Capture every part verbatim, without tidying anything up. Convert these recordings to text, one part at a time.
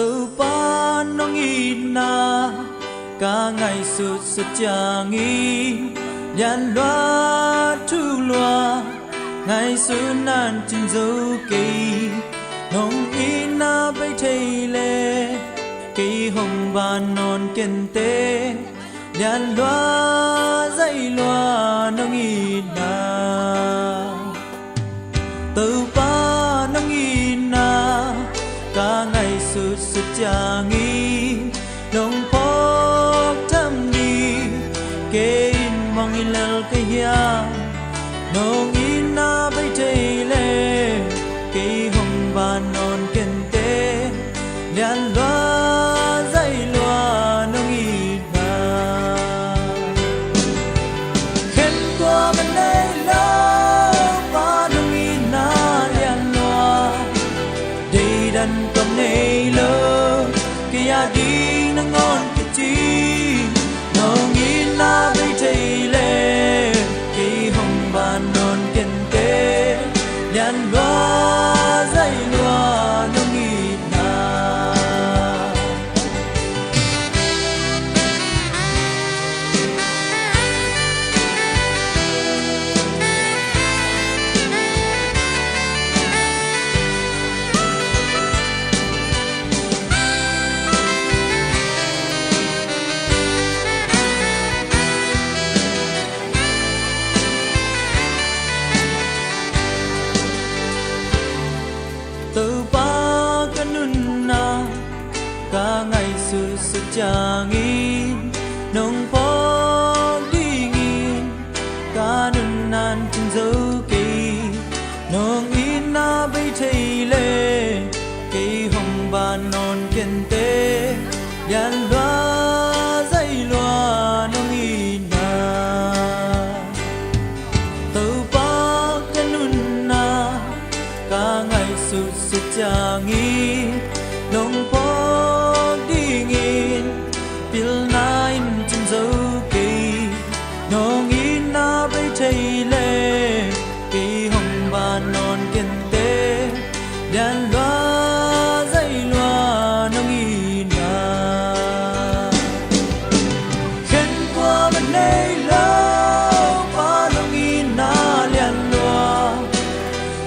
Topa nong itna ka ngaihsutsut ciangin lianlua thuklua ngaihsutna in cin zo kei. Nong itna bei thei le kei hong ban nawn kente. Lianlua zailua nong itna, Topa nong itna ka ngaihsutsut ciangin nong phawk tham ding kei in mong in lel ka hiam. Nong itna bei thei le kei hong ban nawn kente. Lianlua zailua nong itna, khen tua man nei lo pa nong itna lianlua. Deidan tawm nei lo kei a ding nangawn kici. Nong itna bei thei le kei hong ban nawn kente. Lianlua zailua nong itna, Topa ka nunna ka ngaihsutsut ciangin nong phawk dingin ka nunna in cin zo kei. Nong itna bei thei le kei hong ban nawn kente. Lianlua zailua nong itna, Topa ka nunna ka ngaihsutsut ciangin nong phawk dingin pilna in cin zo kei. Nong itna bei thei le kei hong ban nawn kente. Lianlua zailua nong itna, khen tua man nei lo pa nong itna lianlua.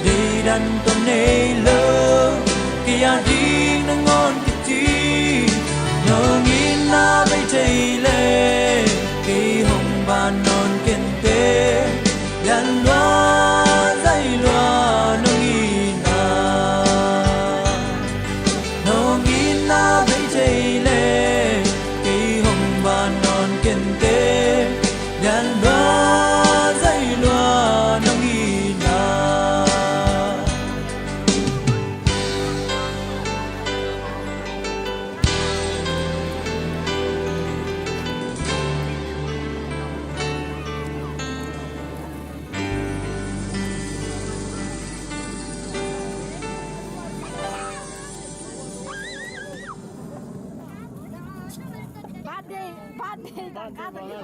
Deidan tawm nei lo kei a ding nangawn kici. Nong itna bei thei le kei hong ban nawn kente. Lianlua zailua nong itna, nong itna bei thei le kei hong ban nawn kente. Lianlua zailua nong itna. Birthday, birthday, birthday.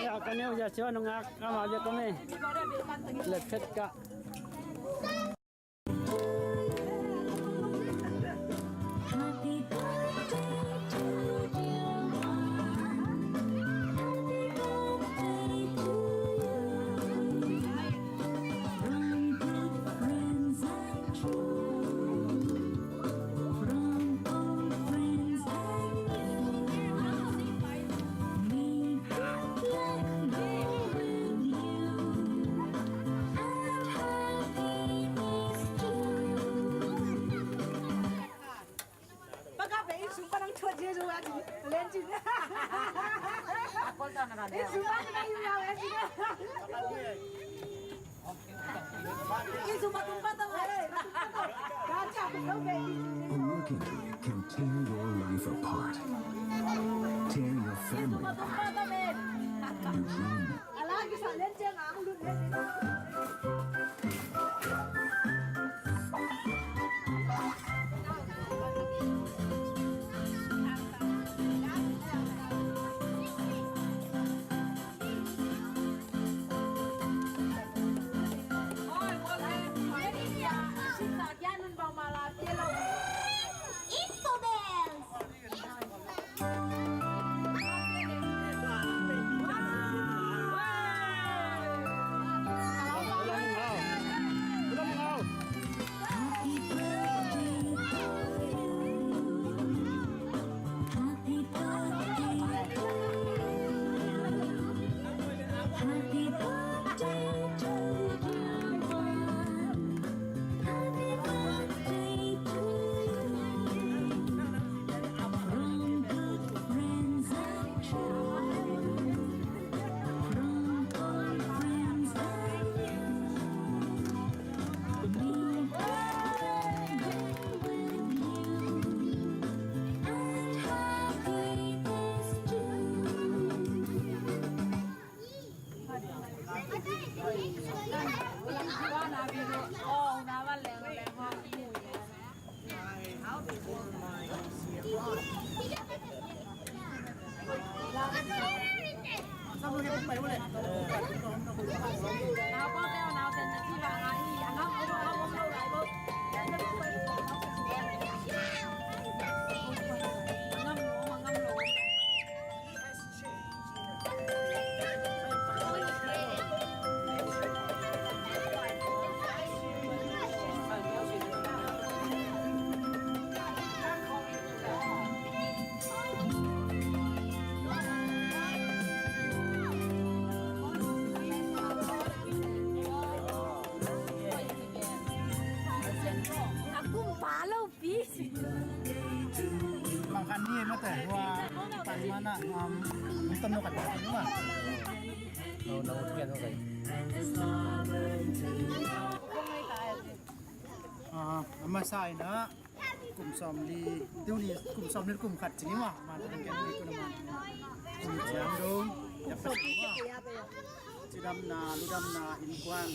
Ya, ka neu ya siwa nungak ama bia kome. Lephet ka. A work injury can tear your life apart, tear your family apart, your dream. Bang khat ni mate, hua pan mana, um, tam no kat ni ma. No, no, no, no. Ah, a masa in ah kum sawmli, tuni kum sawmli kum khat ci ni ma. Ma, tuni ciang dong. Cidamna, ludamna, innkuan.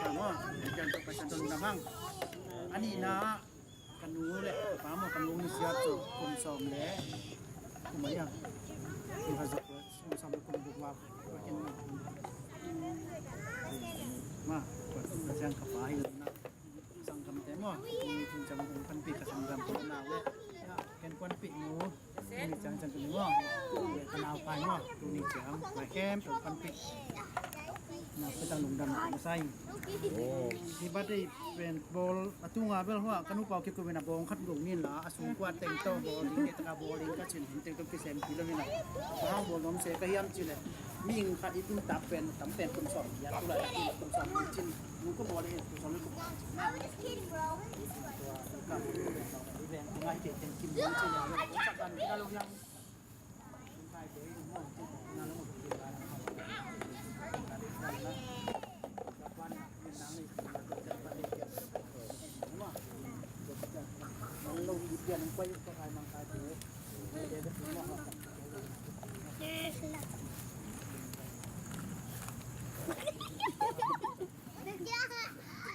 Ka maw, innkuan tawh Pasian tawh lungdam hang. A nihna, ka nu le ka pa maw, ka nu nusiat tawh kum sawm le kum a hiam, kum khat za kua, kum sawm le kum guk ma. Kua kin ma, kua kin ma, ka pa hi lo na. Sanggamte maw, kum ciang kum panpih ka sanggam ko na le. Ken kuanpih nu. Tuni ciang ciang tuni maw. Ka nau pai maw. Tuni ciang pai khempeuh panpih. Na, pen tang lungdam na sai. Hih birthday pen bawl a tunga bel hua ka nupa uh kikum in a bawng khat gong nin la, a sung kua teng tawh bawl ding, kei taka bawl ding ka cin, teng tawh kisem kilo hi na. Ka hang bawl nuam se ka hiam ci le, mihing khat i tun tak pen tam pen kum sawm, ya tu la kum sawm cin. Nung kum bawl ding kum sawm le kum.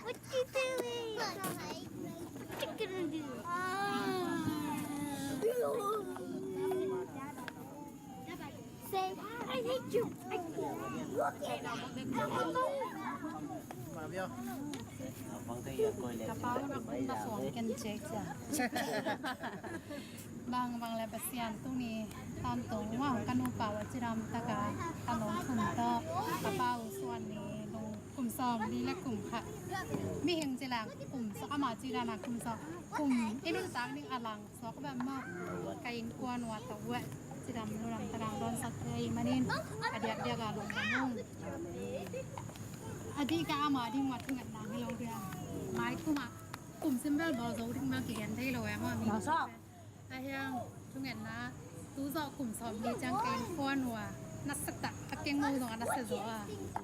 What you doing? What you gonna do? Say, I hate you. I hate you. Look at that. Ka pa un a kum na suang ken cek cia. Bang bang le Pasian tuni tan tung hua ka nupa uh a cidam taka ka lawm thum tawh ka pa uh suan ni lung kum sawm li le kum khat. Mihing ci lang kum sawm, ama ci dan a kum sawm. Kum i nuntak ding a lang suak bek mah. Ka innkuan uh a tawh uh cidam ludam taka dawnsak thei ahih manin a diakdiak a lungdam ung. A dih ka ama ding uh a thungetna hi lo dia. Mai kum ah kum sim bel bawl zo ding bel kigen thei lo e maw. Ahi hang thungetna tu zawh kum sawm li ciang ka innkuan uh a Nasia tak, a keng mo zong a nasia zaw a,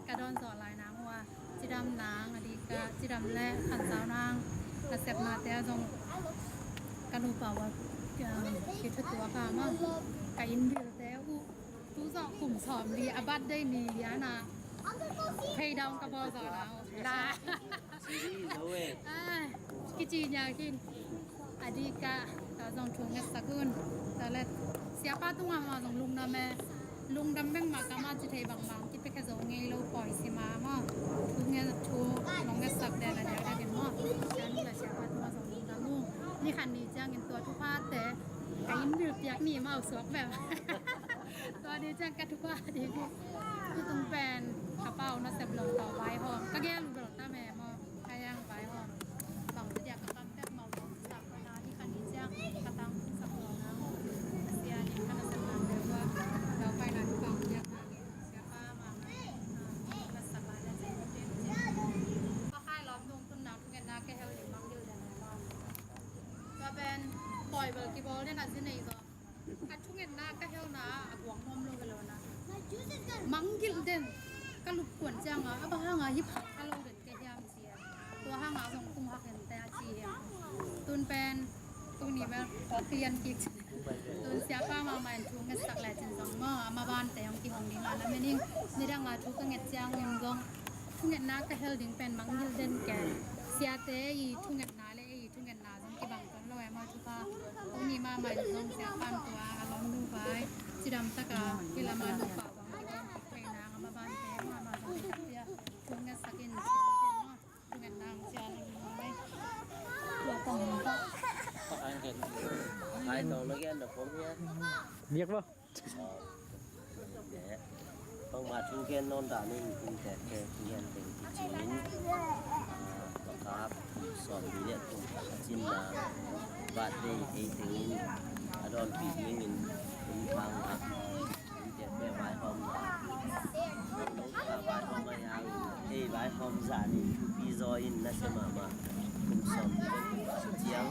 ka dawn zawh lai nang uh a, cidam nang a dikah, cidam le khanzau nang nasepnate ah zong ka nupa uh a, um, kithutuak a maw, ka innbilte uh, tu zawh kum sawmli a birthday ni lian a, pay down ka bawl zawh nang uh. Ai, kici nia khin. A dikah, tua zong thu ngetsak un. Tua leh siapa tungah mah zong lungdam e. Lungdam bek mah ka mah ci thei bangbang kipia khe zo ngei lo pawi si mah maw. Thu nget, thu nong ngetsak den a diakdiak in maw. Sia nu le siapa tungah zong lungdam ung. Ni khat ni ciangin tua thuphate ka innbil piak ni mah uh suak bek. Tua ni ciang ka thupha ding uh. Tu tung pen ka pau nasep lo tawh vaihawm. Ka gel uh bel tam e maw. Ka yang vaihawm. Bang tu dia ka kam pek mau tawh sak na ni khan ni ciang ka tang sak lo na. Sia ni ka nasep na bel uh a. Ka pai na tu bang dia ka ni. Sia pa ma ma. Ka sak la na ciang ka pen ciang. Ka khai lawm dung tun na thungetna ka hel ni mang gil den na. Tua pen pawi bel kibawl den a zi nei zaw. Ka thungetna ka helna a guak nuam lo hi lo na. Manggilh den ka lupkuan cianga a bang hanga hi pha kha lo den ka hiam cia. Tua hanga zong kung hak hente a ci hiam. Tun pen tuni bel kawk lian kik. Tun siapa mahmah in thu ngetsak lecin zong maw, a mabante hong kihong ding a na mening. Nidanga thu ka nget ciangin zong thungetna ka hel ding pen manggilh den ke. Siate i thungetna le ei thungetna zong kibang tuan lo e maw thupha. Tuni mahmah in zong siapan tua a lawm nu vai cidam taka kilama nupa bang kibang kik theina a mabante mahmah zong kipia thungetsak in thungetna ang cia ning mai. Tua tang ta. Ai tong lo gian da pom hia. Biak ba. Bangmah thu gen nawn danin inntekte thu gen teng kicin, ah, pakap sawmli le kum khat a cinna birthday ei tengin a dawnpih dingin hun thang ah inntekte vaihawmna, nong ka vaihawm a yang ei vaihawm zanin thupi zaw in na sia mahmah kum sawmli le kum khat ciang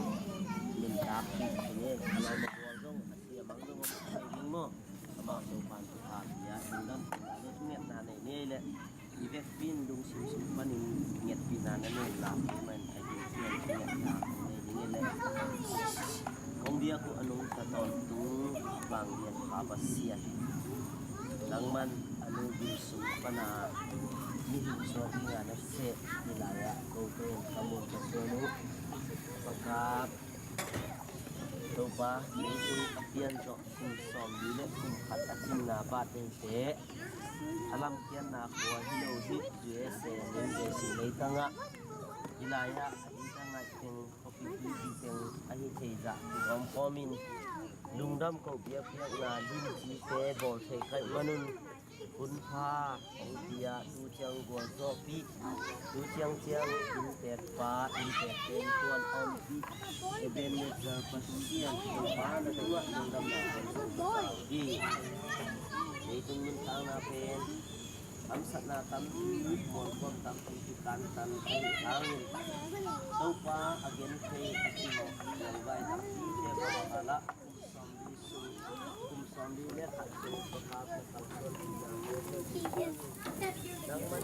nuntakpih ding e. A lawm a gual zong a sia mang zong om thei ding maw? Amau Topa'n thupha pia, lungdam, thungetna nei ni ei leh i vekpi in lungsim sung panin ngetpihna na nei lak ding manin a gilkial ngetna nei ding ei leh kong biak uh a nungta tawntung vanglian Pa Pasian, nangman a nu gil sung pana mihing suak dinga na seh hi lai-ah kote in ka mun ka suan uh. Pakap Topa, leitung a pian zawh kum sawmli le kum khat a cinna birthday-te a lamkiatna khua hi lo hi. U S A, New Jersey leitangah hi lai-ah a ding ka ngaih teng, khuapi tuipi teng ahi thei zah kik om kawmin lungdam ko biakpiakna limcite bawl thei kaih manun hunpha hong pia, tu ciang gualzawhpih, tu ciang ciang inntekpa inntekte in tuan a ompih Ebenezer Pasian Topa na tungah lungdamna kong hi. Leitung nuntakna pen hamsatna tampi, mualphuam tampi kitantan ahi hangin Topa a genthei a cimawh nangvai takpi te bang a lah kum sawmli sung, kum sawmli le khat sung Topa ka kalsuan nangman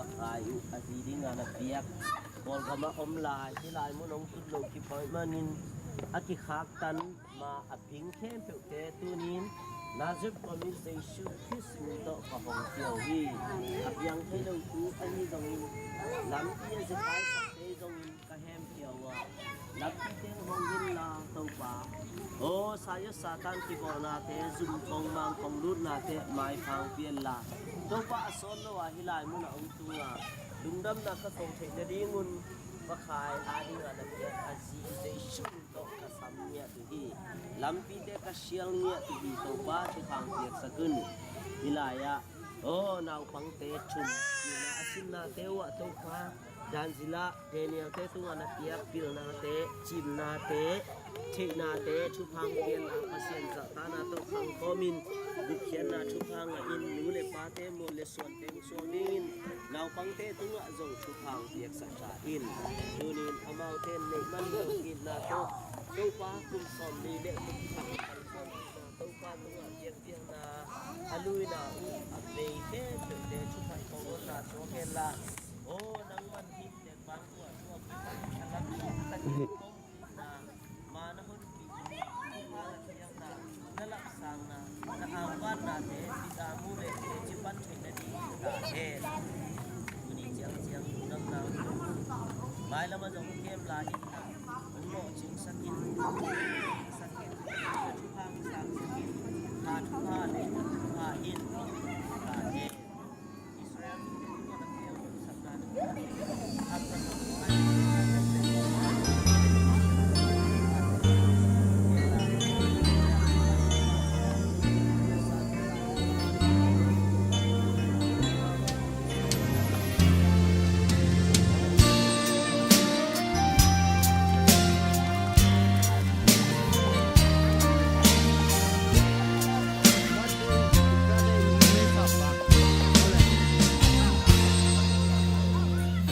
Pakai uh a zi dinga na piak Kawlgam ah om lai, hih lai mun hong tut lo kip ahih manin a kikhaktan ma a ping khempeuhte tunin Nazareth khua mi Jesu Khrist min tawh ka hong piak uh hi. A piang thei lo thu ahi zongin, lampi a zekai sakte zongin ka hemkhia uh a, lampi teng hong ginla Topa. Aw, Satan kibawlnate, zumkhong mangkhong lutnate maiphang pianla Topa, a sawt lo a hih lai munah hong tunga lungdamna ka ko theih nadingun Pakai a dinga na piak a zi Jesu min tawh ka sam ngiat uh hi. Lampite ka sial ngiat uh hi. Topa, thupha piaksak un. Hih lai-ah aw, naupangte thum, pilna a sinnate uh ah Topa, dan zila Daniel-te tungah na piak pilnate, cimnate, theihnate, thupha pianna, Pasian zahtakna tawh khangkhawmin gupkhiatna thupha ngahin, nu le pate mual le suante hong suak dingin naupangte tungah zong thupha piaksak ta in. Tunin amaute neih man lo itna tawh Topa, kum sawmli le kum khat Topa tungah biakpiakna a luina uh a vei khempeuhte thupha kong notna suak henla. Aw, nangman hih tek bang tua tua kipan a lam lam takin kong itna ma na honpih in, thupha na piakna, na lapsangna, na hauvatnate, pita mu le teci pan theih nading ta hen. Tuni ciangciang lungdamna mailam a zong kem lai in na hong mawhcingsak in, sak in, na thupha hong sangsak in, na thupha le na thupha in ta hen. Israel mite tungah na piang sapna na piang.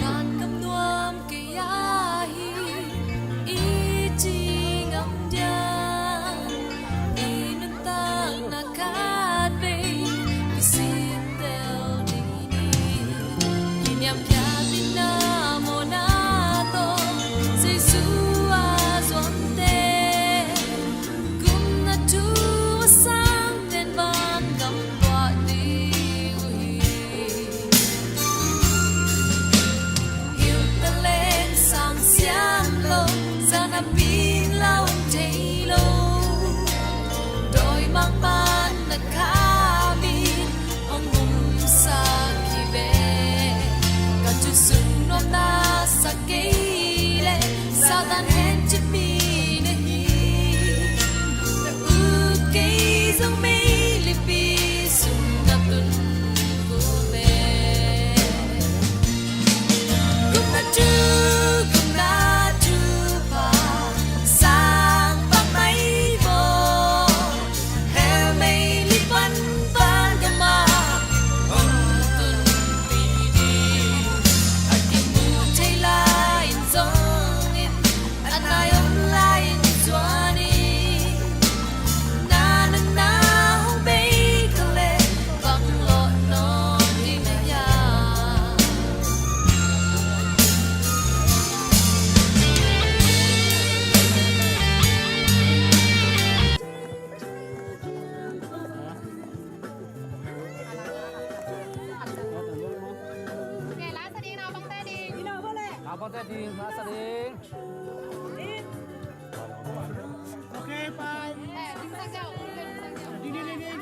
Van gam nuam kei a hi, i ci ngam diam, i nuntakna khat vei i sintel ding hi. Kiniamkhiat ding na mawhna tawh Jesu a zuamte, gupna thu a sangten van gam puah ding uh hi. Hilh talent sang siam lo, zan a pin lau thei lo, dawi mangman na khamin hong humsak hi ve. Ka thu sung nuam na sa kei leh Satan hen cip mi na hi. Na ut kei zong meilipi sung na tun kul ve. Gupna thu, gupna thupha sang bang mai maw? Hell meilipi pan van gam ah hong tunpih ding. A kimu thei lai in zongin, a nai om lai in zuan in, na nunna hong bei kha leh bang lawh nawn ding hiam? Naupangte ding, la sa ding. Okay, bye. Ding, ding, ding, ding.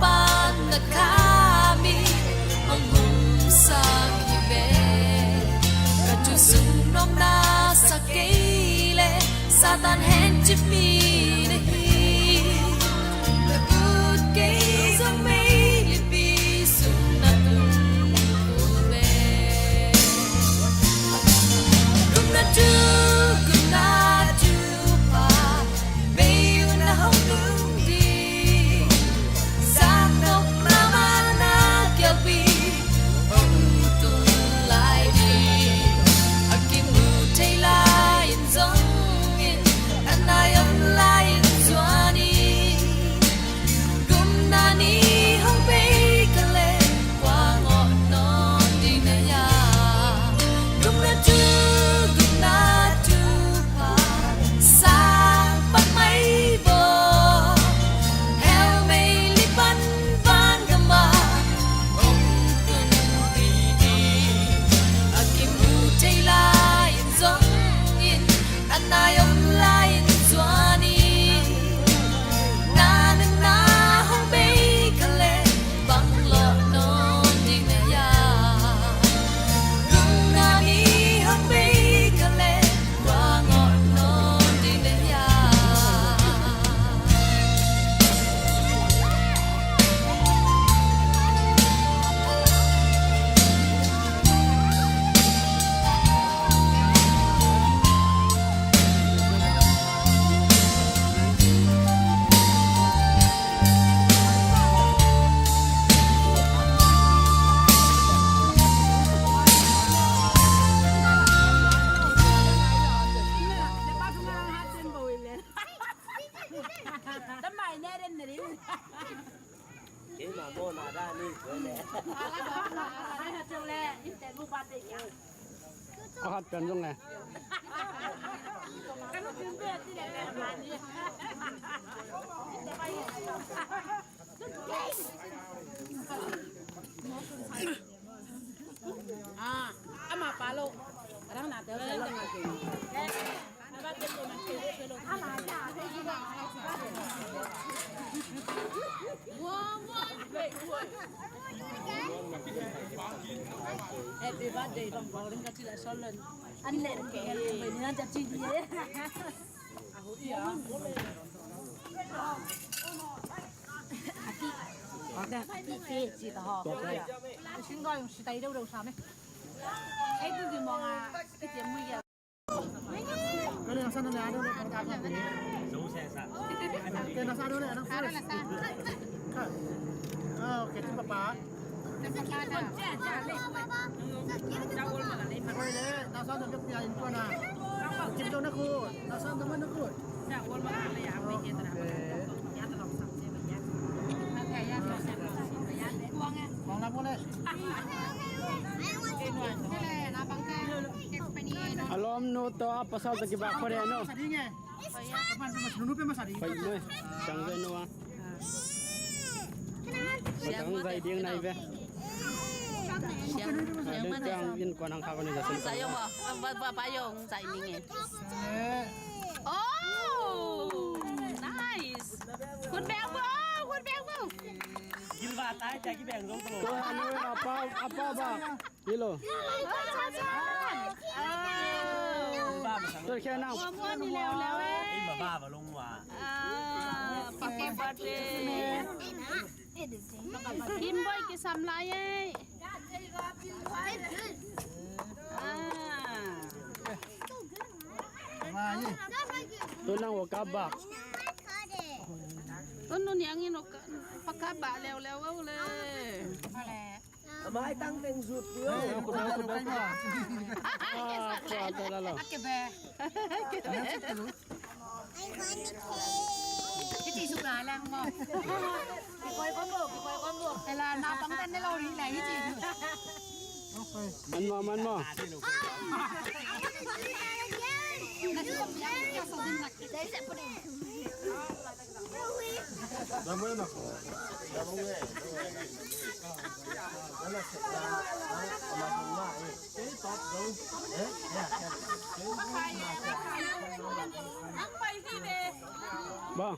Pan na kha mi hong humsak hi ve. Ka thu sung nuam na sa kei leh Satan hencip mi na hi. Na ut kei zong meilipi sung na tung kul ve. Gupna thu, gupna thupha, mei un a hong nung ding. Zaknop mahmah na kialpi hong tung lai ding. A kimu thei lai in zongin, a nai om lai in zuan in. Gupna ni hong bei kha leh kua ngawh nawn ding na hia? Gupna thu, gupna thupha, sang pan mai baw. Hell meili pan vangam ah hong tunpih ding. A kimu thei lai in zongin, a nai om lai in zuan in. Na nunna hong bei kha leh bang lawh nawn ding na hia? Gupna ni hong bei kha leh kua ngawh nawn ding na hia? A hat pen zong le. Ah, ama pa lo. Arang na teo se lo nga ke. Happy birthday, bang bang ring ka ci la solon. An len ke, an len ke, an len ke. A lawmnu tawh a pasal tawh kibak pha de no. Pai mai sang ve no a. Patang zai ding nai ve. Siang, siang mana. Inn kuan ang kha ko ni ga sun. Sa yo ba, ba, ba, ba yo, zai ning e. Oh, nice. Good bang bo, good bang bo. Gilva tai tai ki bang zong to. Ko anu apa, apa ba? Hello. Tua khia nang. Muan ni leu leu e. Ei ma ba ba long wa. Ah, happy birthday. Kim Boy kisam lai e. Ah. Tu nang wa ka ba. Tu nu niang in wa ka ba leu leu le. Amai tang teng zut pio. Ake be. Ake be. Iti suk na lang mo. Kikoi kon bo, kikoi kon bo. Ela na pang tan ne lo ri lai iti. Man mo, man mo. Bang.